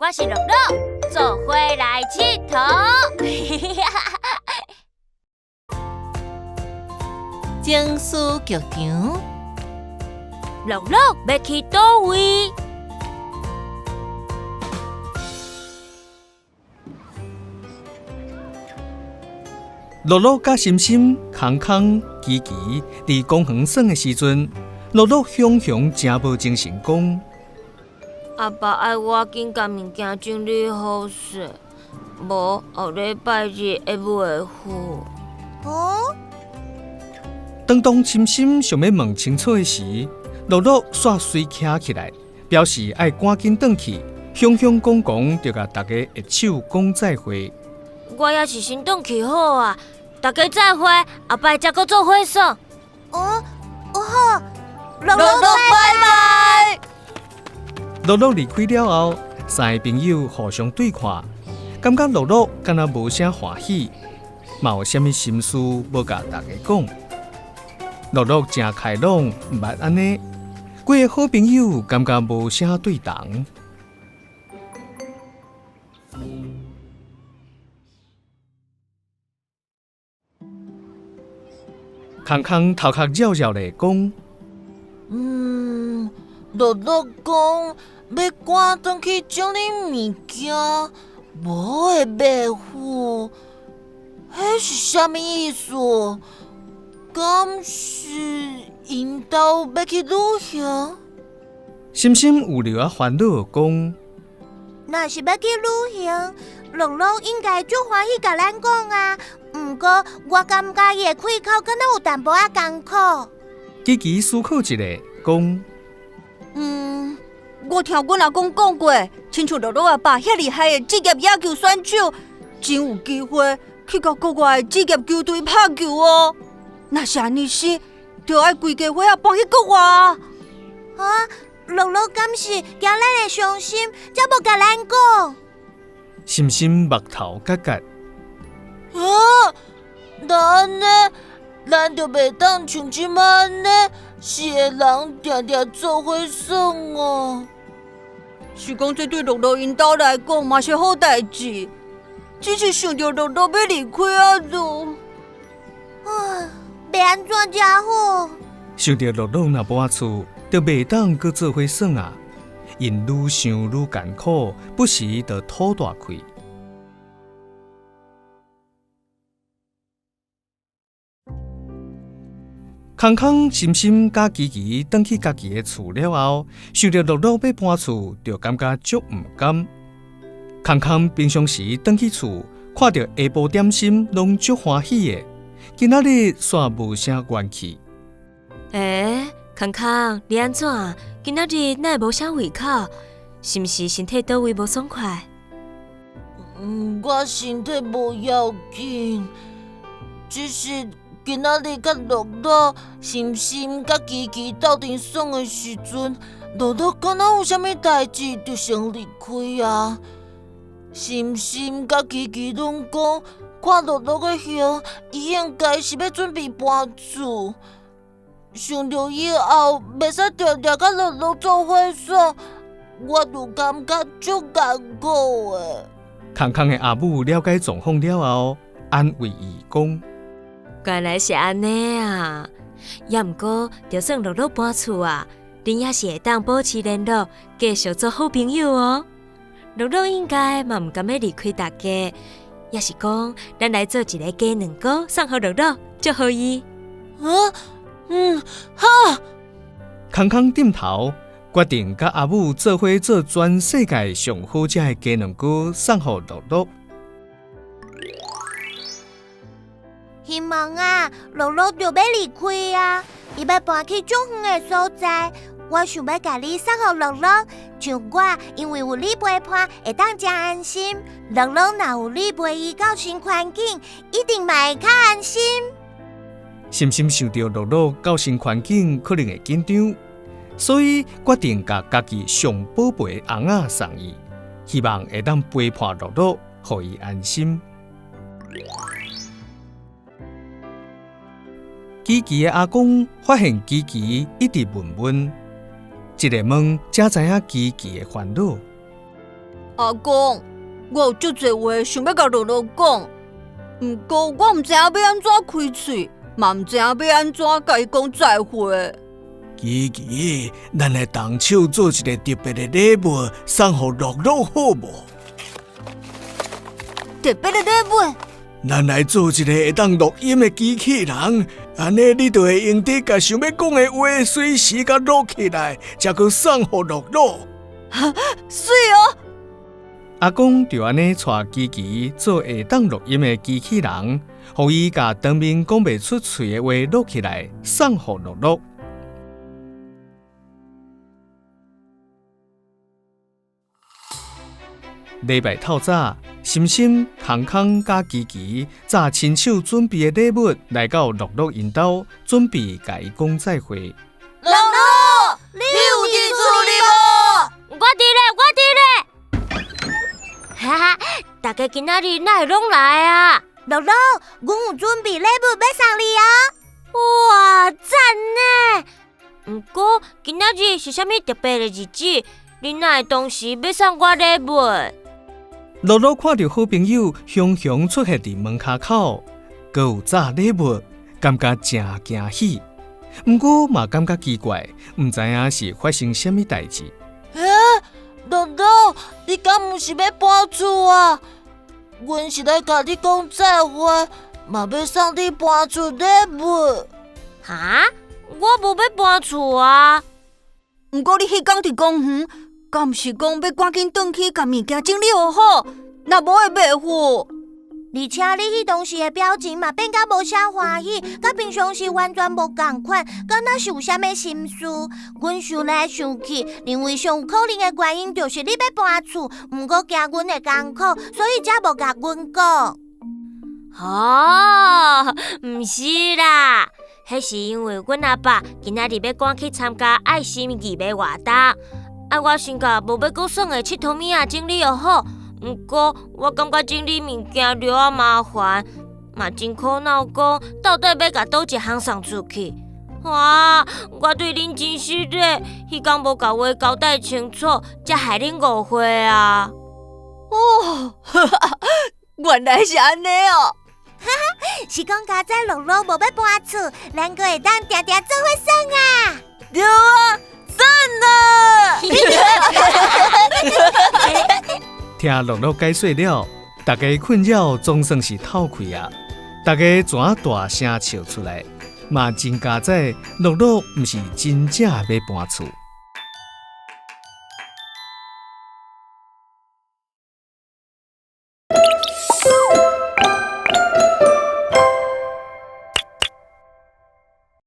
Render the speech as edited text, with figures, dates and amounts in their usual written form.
我是樂樂，做伙來𨑨迌。情绪劇場。樂樂欲去佗位？樂樂佮心心、康康、琪琪佇公園耍的時陣，樂樂雄雄誠無精神講：阿爸愛我緊共物件整理好勢，無後禮拜日會袂赴。哦？當當心心想欲問清楚的時，樂樂煞隨徛起來，表示愛趕緊轉去，雄雄講講就共大家握手講再會。我猶是先轉去好啊，大家再會，後擺才閣做伙耍。哦，好，樂樂拜拜。樂樂離開了後，三个朋友互相對看，感覺樂樂敢若無啥歡喜，嘛有啥物心事無共大家講。樂樂誠開朗，毋捌按呢，幾个好朋友感覺無啥對同。康康頭殼繞繞咧講：嗯，樂樂講欲趕轉去整理物件，無會袂赴，彼是啥物意思？敢是𪜶兜欲去旅行？心心有了仔煩惱講：若是欲去旅行，樂樂應該足歡喜共咱講啊。毋過我感覺伊的開口敢若有淡薄仔艱苦。琪琪思考一下，講：嗯，我聽阮阿公講過，親像樂樂阿爸遐厲害的職業野球選手，真有機會去共國外的職業球隊拍球哦。若是按呢時，就愛規家伙仔搬去國外啊！啊，樂樂敢是驚咱會傷心，才無共咱講。心心目頭結結。啊，那按呢，咱就袂當像這馬按呢，四个人定定做伙耍哦。是講這對樂樂𪜶兜來講嘛是好代誌，只是想著樂樂欲離開啊，就啊，欲按怎才好？想著樂樂若搬厝，就袂當閣做伙耍啊！𪜶愈想愈艱苦，不時就吐大氣。康康、心心佮琪琪轉去家己的厝了後，想著樂樂欲搬厝，就感覺足毋甘。康康平常時轉去厝，看著下晡點心攏足歡喜的，今仔日煞無啥元氣。欸，康康，你按怎？今仔日哪會無啥胃口？是毋是身體佗位無爽快？嗯，我身體無要緊，只是今仔日佮樂樂、心心佮琪琪鬥陣耍的時陣，樂樂敢若有啥物代誌，就先離開啊。心心佮琪琪攏講，看樂樂的形，伊應該是欲準備搬厝。想著以後袂使定定佮樂樂做伙耍，我就感覺足艱苦的。康康的阿母了解狀況了後，安慰伊講：原來是按呢啊！猶毋過，就算樂樂搬厝啊，恁也是會當保持聯絡，繼續做好朋友哦。樂樂應該嘛毋甘欲離開大家，抑是講，咱來做一个雞卵糕送予樂樂，祝福伊。啊，嗯，好。康康點頭，決定佮阿母做伙做全世界上好食的雞卵糕送予樂樂。希望啊，樂樂就欲離開啊，伊欲搬去足遠的所在。我想欲共你送予樂樂，像我，因為有你陪伴，會當誠安心。樂樂若有你陪伊到新環境，一定嘛會較安心。心心想著樂樂到新環境可能會緊張，所以決定共家己上寶貝的尪仔送伊，希望會當陪伴樂樂，予伊安心。琪琪的阿公發現琪琪一直問問，這个問才知影琪琪的煩惱。阿阿公，我有足濟話想欲共樂樂講，毋過我毋知影欲按怎開喙，嘛毋知影欲按怎共伊講再會。琪琪，咱來動手做一个特別的禮物，送予樂樂好無？特別的禮物？咱來做一个會當錄音的機器人，按呢你就會用得共想欲講的話隨時共錄起來，才閣送予樂樂。媠哦！阿公就按呢帶琪琪做會當錄音的機器人，予伊共當面講袂出喙的話錄起來，送予樂樂。禮拜透早，心心、康康佮琪琪早親手準備的禮物來到樂樂𪜶兜，準備共伊講再會。樂樂，你有佇厝裡無？我佇咧，我佇咧。哈哈，大家今仔日哪會攏來啊？樂樂，阮有準備禮物欲送你哦。哇，讚呢！毋過今仔日是啥物特別的日子？恁哪會當時欲送我禮物？樂樂看著好朋友雄雄出現佇門跤口，閣有紮禮物，感覺誠驚喜。毋過嘛感覺奇怪，毋知影是發生啥物代誌。欸，樂樂，你敢毋是欲搬厝啊？阮是來共你講再會，嘛欲送你搬厝禮物。哈？我無欲搬厝啊。毋過你彼工佇公園，敢毋是講欲趕緊轉去共物件整理予好，若無會袂赴。而且你彼當時的表情嘛變甲無啥歡喜，佮平常時完全無仝款，敢若是有啥物心事？阮想來想去，認為上有可能的原因就是你欲搬厝，毋過驚阮會艱苦，所以才無共阮講。哦，毋是啦，彼是因為阮阿爸今仔日欲趕去參加愛心義賣活動，啊，我先共無欲閣耍的𨑨迌物仔整理予好。毋過我感覺整理物件著仔麻煩，嘛真苦惱，講到底欲共佗一項送出去。啊，我對恁真失禮，彼工無共話交代清楚，才害恁誤會啊！哦，原來是按呢哦，哈哈，是講佳哉樂樂無欲搬厝，咱閣會當定定做伙耍啊！對啊，讚啊！聽樂樂解說了，大家困擾總算是透氣啊！大家怎大聲笑出來，嘛真佳哉樂樂毋是真正欲搬厝。